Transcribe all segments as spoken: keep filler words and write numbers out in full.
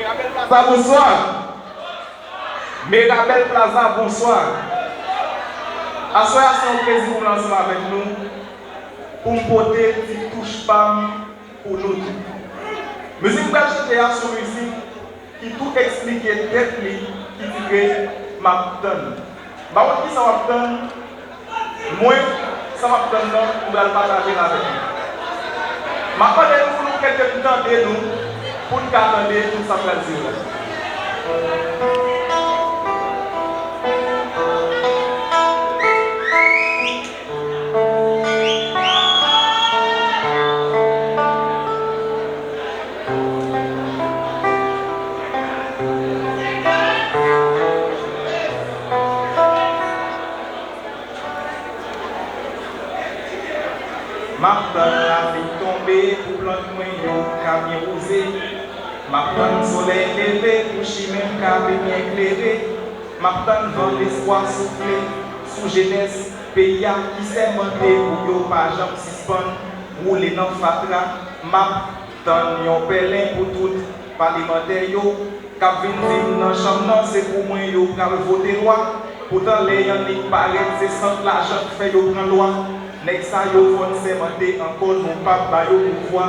Plaza, bonswa. Mirabel Plaza, bonswa. Aswè a, se yon plezi pou mwen ansanm avèk nou, pou m pote ti touch pa m pou nou tou. Mizik m pral chante a, se yon mizik ki tou eksplike tèt li, ki titre M ap tann. M pa konn kisa w ap tann, mwen, sa m ap tann nan, m pral pataje l avèk nou. M ap mande nou pou nou prete m tande nou, pou n ka tande tout sa m pral di yo la. M ap tann lapli tonbe pou plant mwen yo ka byen pouze. M ap tann solèy leve pou chimen m ka byen klere. M ap tann van lespwa soufle sou jenès peyi a ki sèmante pou yo pa janm sispann woule nan fatra. M ap tann yon pèlen pou tout palemantè yo k ap vin di m nan chanm nan se pou mwen yo pral vote lwa. Poutan lè y annik parèt se sant lajan k fè yo pran lwa. Nèg sa yo fò n sèmante ankò nou p ap ba yo pouvwa.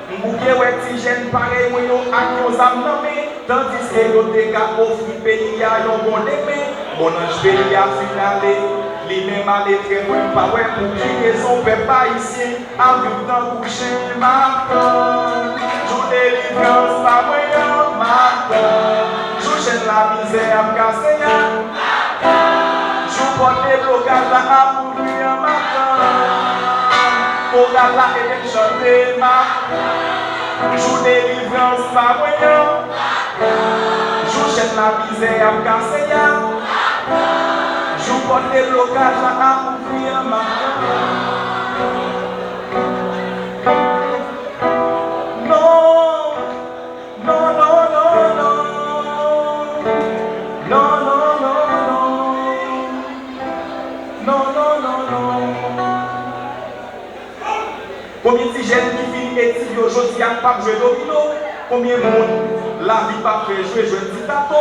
M bouke wè ti jèn parèy mwen yo ak yon zam nan men, tandiske yo te ka ofri peyi a yon bon demen. Bonnanj peyi a fin ale, li menm ale trè lwen, m pa wè pou ki rezon pèp ayisyen ap viv tankou chen. M ap tann jou delivrans pa mwen an, m ap tann jou chèn lamizè ap kase a, m ap tann jou pòt deblokaj la ap ouvri an, m ap tann koral la ede m chante, m ap tann jou delivrans pa mwen an, m ap tann jou chèn lamizè ap kase a, m ap tann jou pòt deblokaj la ap ouvri an, m ap tann. Non, non, non, non, non. Non, non, non, non. Non, non, non, non. Konbyen ti jèn ki fin etid yo jodi a k p ap jwe domino? Konbyen moun lavi p ap fè jwe jwèt ti tato?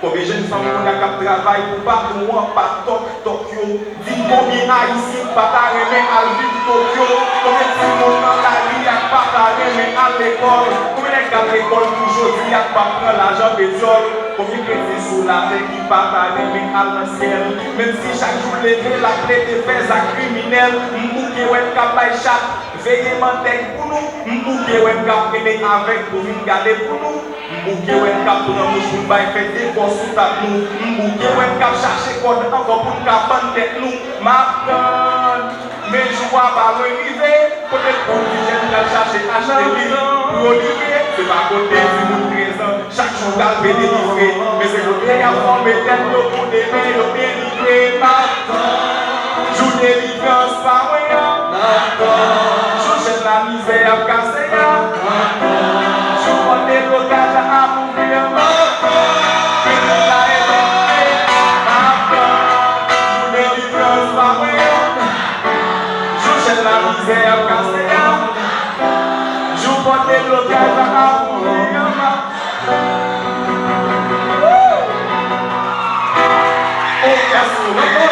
Konbyen jèn fanm kounye a k ap travay pou patwon an pa tòk tòk yo? Di m konbyen Ayisyen k pa ta renmen al viv Tokyo? Konbyen timoun nan lari a k pa ta renmen al lekòl? Konbyen nèg k al lekòl tou jodi a k p ap pran lajan petyòl? Konbyen kretyen sou latè ki pa ta renmen al nan syèl? Menm si chak jou l leve l ap plede fè zak kriminèl, m bouke wè l k ap bay chat veye mantèg pou nou. M bouke wè n k ap rele avèg pou vin gade pou nou. M bouke wè n k ap pran mouch pou n bay fè dekò sou tab nou. M bouke wè n k ap chache kòd ankò pou n ka fann tèt nou. M ap tann, men jou a pa lwen rive. Kote pou ti jèn pral chache achte liv pou yo livre? Se pa kote timoun trèz an chak jou pral vin delivre. Men se kote y ap fòme tèt yo pou demen yo byen livre. M ap tann jou delivrans pa mwen an. M ap tann jou chèn lamizè ap kase a. M ap tann jou pòt deblokaj la ap ouvri an. M ap tann peyi la ede m vive. M ap tann jou delivrans pa mwen an. Jou chèn lamizè ap kase a. Jou pòt deblokaj la ap ouvri an. Woo! Oh, yes, Lord.